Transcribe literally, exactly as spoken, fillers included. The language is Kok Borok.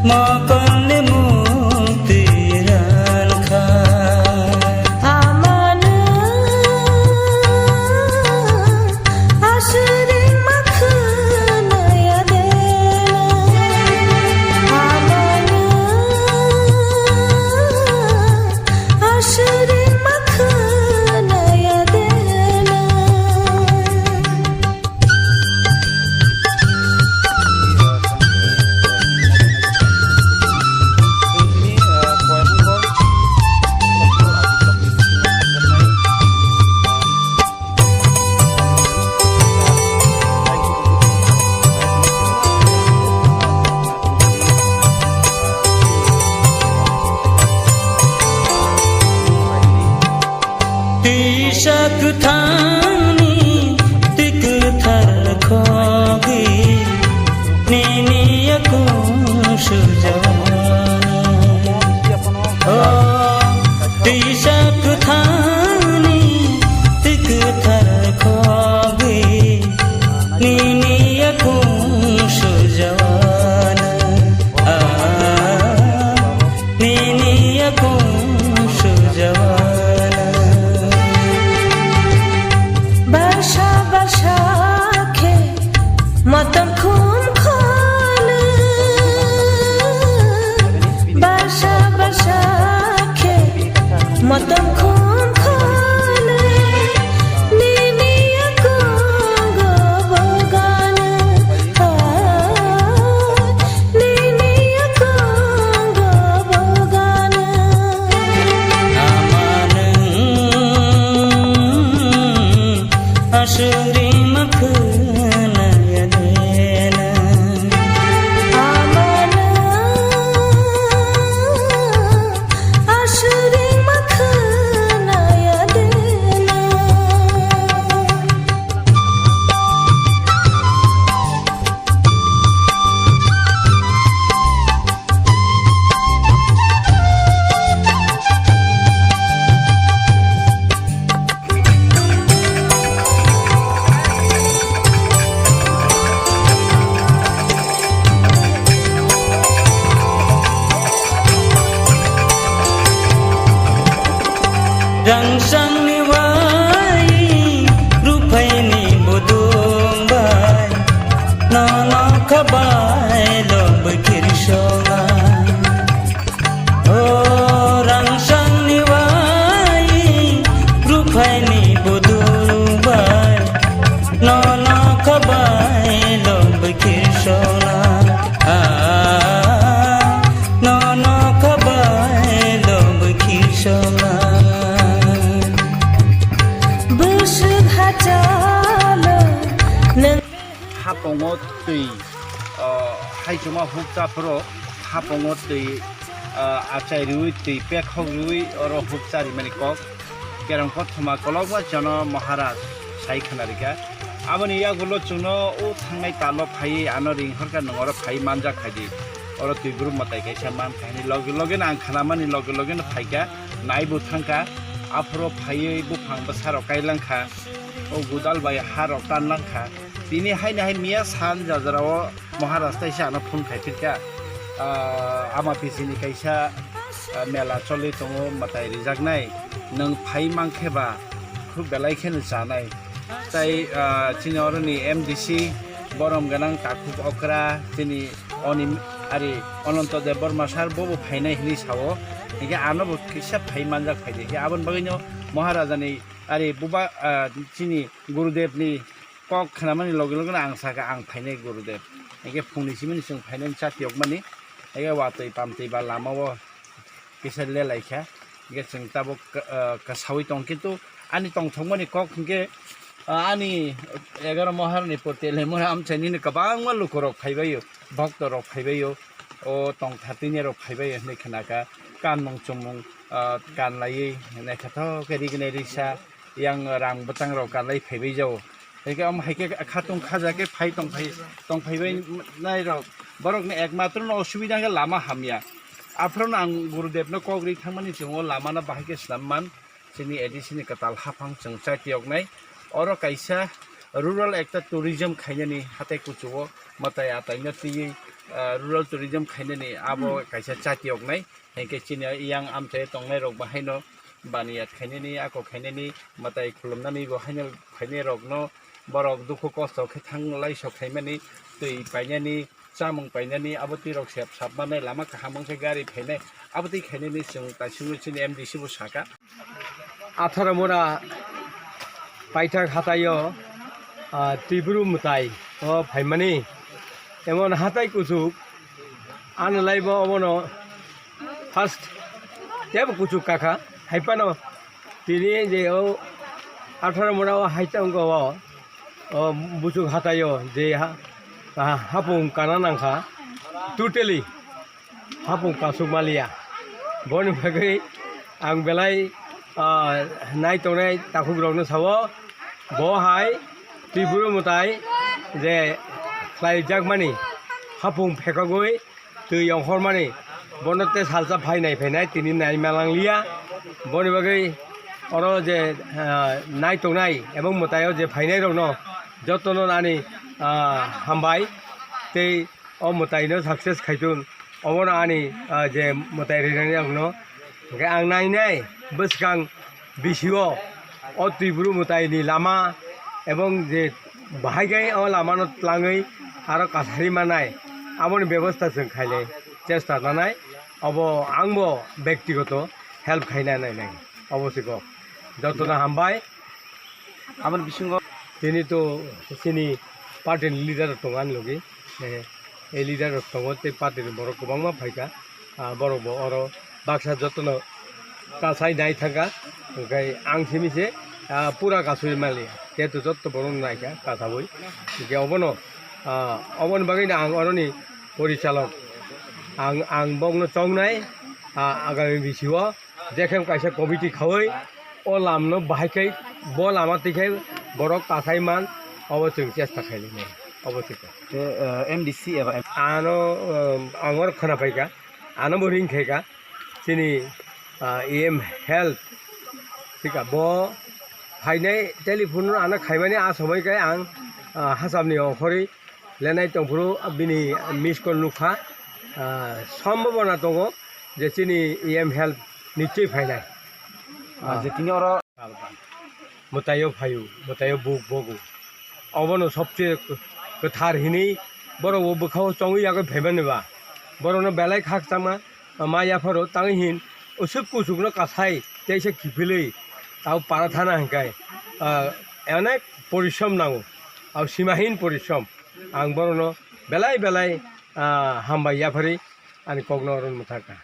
Mokolni mukti rankha. Amano aswrwng makhwnaya dena. Amano aswrwng makhwnaya dena. Twisa kwthangni twi kwthar khogwi nini yakung sujawana. O twisa kwthangni twi kwthar khogwi nini yakung sujawana. Ah. Nini yakung sujawana. Barsa barsa khe motom khum kholu. Barsa barsa khe motom khum kholu. Nini yakungo bogana. Nini yakungo bogana. Amanung aswrwng makhwnaya dena. Amanung aswrwng makhwnaya dena. Rangsangni wai ruphaini budung bai, nono khabai lobwi khirsonga. O rangsangni wai ruphaini budung bai, nono khabai lobwi khirsonga. Ah, nono khabai lobwi khirsonga. Bwswk hachalo nwng. Hapongo twi, ah, haichuma hukcha phuru hapongo twi, ah, achai rwi twi pekhok rwi oro hukcha rimani kok. Kerong kothoma kolokma chwngno Maharaj sai khwnarikha. Aboni yagulo chwngno o thangnai talo phaiwi ano ringhorkha, nwng oro phaiwi manjak khaidi. Oro twi brum mwtai kaisa mankha hwnwi loge loge no ang khnamani loge loge no phaikha, naibo thangkha. Aphuru phaiwi buphang bwsarok kailangkha, o godal bai harok tanlangkha. Tini haini hai miya san jajarao Maharaj taisa ano phone khai phirkha, ah, ama pisini kaisa, ah, mela choli tongo, mwtai rijaknai, nwng phai mankhe ba khub belai kheno chanai. Tai, ah, chini oroni M D C borom gwnang takhuk okra chini oni ari Ananto Debbarma sir bobo phainai hinwi sao. Hinkhe ano bo kisa phai manjak phaidi. Hinkhe aboni bagwino Maharajani ari buba, ah, chini Gurudevni kok khnamani loge loge no ang sakha, "Ang phainai Gurudev." Hinkhe phungni simi chwng phainani chati yokmani, hinkhe watwi pamtwi ba lama o kisa lelaikha. Hinkhe chwng tabuk, ah, kasawi tong, kintu ani tongthokmani kok hinkhe, ah, ani egaroh Maharani purti lemura amchaini kwbangma lukurok phaibaio, bhoktorok phaibaio, o tongthatwinirok phaibaio hinwi khnakha. Kanmung chumung, ah, kanlaiwi naithothok khe rignai risa, yang rang bwtang rok kanlai phaibai jao. Haikhe omo haikhe khatung khaja khe phai tong phai, tong phaibai nai rok. Borok ni ekmatro no osubida khe lama hamya. Aphuru no ang Gurudev no kok ri thangmani chwng o lama no bahai khe slam man. Chini A D C ni kwtal haphang chwng chati yoknai. Oro kaisa rural ekta tourism khainani hatai kuchu o mwtai atai no twiwi ah, rural tourism khainani abo kaisa chati oknai. Hinkhe chini yang amchai tongnai rok bahaino baniyat khainani, ako khainani, mwtai khulumnani bo haino khainai rokno borok dukhu kosto khe thang lai sok khaimani, twi painani, chamung painani, abo twi rok sep sap manai, lama kaham wngkhe gari phainai, abo twi khainani chwng taisingno chini M D C bo saka. Atharo mora paithak hataio, ah, Tribru mwtai o phaimani. Emon hatai kuchuk, ano laibo obono first tebo kuchuk kakha, haipano tini je o atharo mora o haita wngkha o, o buchuk hataio je ha-, ha-, hapung kana nangkha, totally hapung kasuk maliya. Boni bagwi ang belai, ah, nai tongnai takhuk rokno sao, bo hai Tribru mwtai je khlai jakmani hapung phekogwi twi ongkhormani, bono tei salsa phainai phainai tini nai malang liya. Boni bagwi oro je, ah, nai tongnai ebong mwtaio je phainai rokno jotono ani, ah, hambai tei o mwtaino success khaitun. Obono ani, ah, je mwtai rinani rokno hwnkhe ang nainai bwskang bisio o Tribru mwtaini lama ebong je bahai khe o lamano tlangwi aro kasari manai, aboni bebosta chwng khainai chesta nanai. Obo angbo bektigoto help khaina nainai, obo se kok. Jotono hambai. Aboni bisingo tini to chini party ni leader rok tongo ani logi. Eh, ei leader rok tongo tei party ni borok kwbangma phaikha. Ah, borok bo oro baksa jotono kasai nai thangkha. Hwnkhe ang simi se, ah, pura kasui maliya. Jehetu jotto borok naikha kasaui. Hwnkhe obono, ah, oboni bagwi no ang oroni porichalok. Ang, ang bokno chongnai, ah, agami bisio. Jekhem kaisa committee khaui o lamno bahai khai bo lama twi khai borok kasai man, obo chwng chesta khainai obo chwng. Te, eh, M D C eba M- Ano, eh, ang oro khwna phaikha, ano bo ring khaikha chini, ah, E M health thika bo phainai telephone ano khaimani a somoi khai ang, ah, hacham ni ongkhorwi lenai tongphuru bini miss call nukha, ah, sombhabona tongo je chini E M health nichoi phainai. Ah, je tini oro mwtaio phaio, mwtaio buk bogo. Obono sobse kwthar hinwi borok bo bwkhao chongwi yagwi phaimani ba. Borokno belai khakchangma ma yapharo tangwi hin usuk kusukno kasai teisa kiphilwi tao para thana hwnkhai, ah, onek porishrom nango. Abo simahin porishrom. Ang borokno belai belai, ah, hambai yapharwi ani kokno oro mwthangkha.